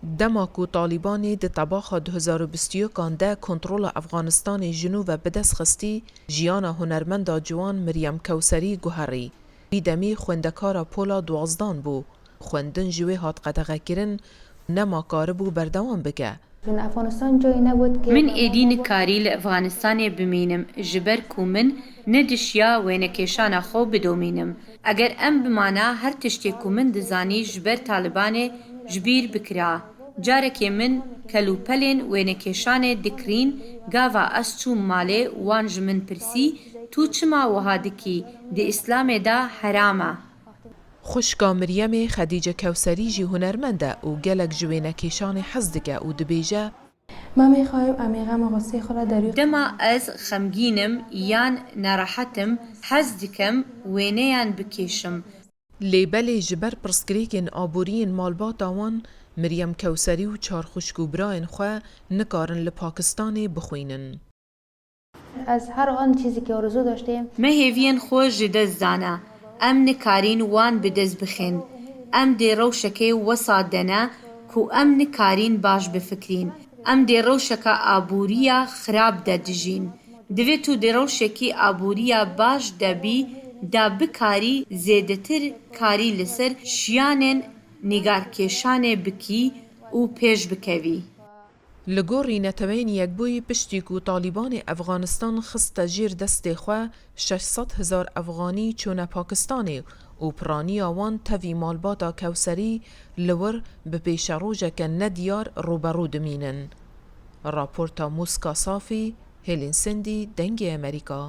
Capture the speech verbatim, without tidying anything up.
Dema ku Talîbanê di tebaxa du hezar û bîst û yekan de kontrola Efxanistanê ji nû ve bi dest xistî, jiyana hunermenda ciwan Miryem Kewserî guherî. Wî demî xwendekara pola duwazdan bû. Xwendin ji wê hat qedexekirin, nema karibû berdewam bike. Min êdî nikarî li Efxanistanê bimînim, ji ber ku min nedişiya wênekêşana xwe bidomînim. Eger em bimana, her tiştê ku min dizanî ji ber Talibanê ji bîr bikira. Carekê min kelûpelên wênekêşanê dikirîn, gava ez çûm malê, wan ji min pirsî, Tu çima wiha dikî? Di Îslamê de heram e. Xwişka Miryemê Xedîce Kewserî jî hunermend e û gelek ji wênekêşanê hez dike û dibêje, Mamê xayim em ê xem û xwestiyê xwe re derû. Dema ez xemgîn im yan nerehet im, hez dikim wêneyan bikêşim. Lê belê ji ber pirsgirêkên aboriyên malbata wan, Miryem Kewserî û çar xwişk û birayên xwe nikarin li Pakistanê bixwînin. Ez her an çîzekî arezû daştêm. Me hêviyên xwe ji dest dane. Em nikarîn wan bi dest bixin. Em dê rewşekê wesa de ne ku em nikarîn baş bifikirîn. Em dê rewşeke aboriya xirab de dijîn. Divê tu di rewşekî aboriya baş de bî, da bikarî zêdetir karî li ser şiyanên nîgarkêşanê bikî û pêş bikevî. Li gorî Neteweyên Yekbûyî, piştî ku Talîbanê Efxanistan xiste jêr destê xwe, şeş sed hezar Efxanî çûne Pakistanê û piraniya wan tevî malbata Kewserî li wir bi pêşerojeke nediyar rûberû dimînin. Raporta Muska Safî, Hêlîn Sindî, Dengê Amerîka.